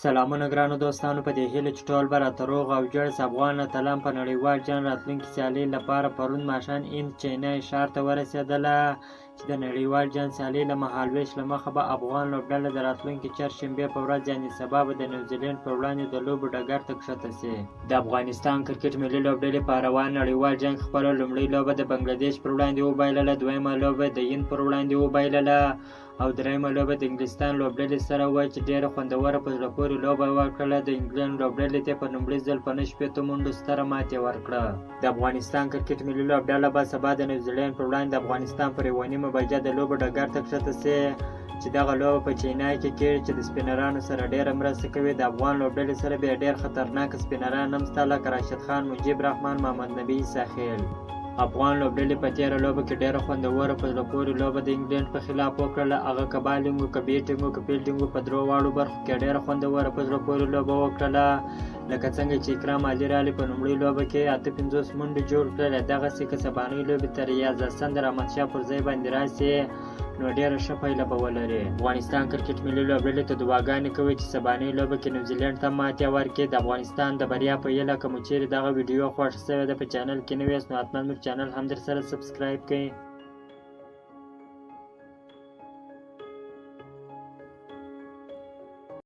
سلامونه ګرانو دوستانو، په دې هیله چې ټول به راته روغ او جوړ سي. افغان اتلان په نړیوال جام راتلونکي سیالۍ لپاره پرون ماښام هند چینای ښار ته ورسېدله چې د نړیوال جام سیالۍ له مهالوېش له مخه به افغان لوبډله د راتلونکي چهارشنبې په ورځ یعنې سبا به د نیوزیلینډ پر وړاندې د لوبو ډګر ته کښته شي. د افغانستان کرکټ ملي لوبډلې په روان نړیوال جام کې خپله لومړۍ لوبه د بنګلادیش پر وړاندې وبایلله، دویمه لوبه د هند پر وړاندې وبایلله او درېیمه لوبه د انګلستان لوبډلې سره وه چې ډېره خوندوره په زړه پورې لوبه وکړله. د انګلینډ لوبډلې ته په لومړي ځل په 69 منډو ستره ماتې ورکړه. د افغانستان کرکټ ملي لوبډله به سبا د نیوزیلینډ پر وړاندې د افغانستان پر 1:30 بجه د لوبو ډګر ته کښته شي چې دغه لوبه په چینای کې کېږي چې د سپینرانو سره ډېره مرسته کوي. د افغان لوبډلې سره بیا ډېر خطرناک سپینران هم شته لکه راشد خان، مجیب رحمان، محمد نبي عیسی. افغان لوبډلې په تېره لوبه کې ډېره خوندوره په زړه پورې لوبه د انګلینډ په خلاف وکړله. هغه که بالینګ و، که بیټینګ و، که فیلډینګ و، په درو واړو برخو کې ډېره خوندوره په زړه پورې لوبه وکړله. لکه څنګه چې اکرام علي رالي په لومړۍ لوبه کې 58 منډې جوړ کړلې، دغسې که سبانۍ لوبې ته ریاض حسن د رحمت شاه پر ځای باندې راشي نو ډېره ښه پایله به ولري. افغانستان کرکټ ملي لوبډلې ته دعاګانې کوي چې سبانۍ لوبه کې نیوزیلینډ ته ماتې ورکړي. د افغانستان د بریا په هیله که مو چیرې دغه ویډیو خوښه شوې ده، په چینل کې نوي یاست نو حتما موږ چینل هم در سره سبسکرایب کړئ.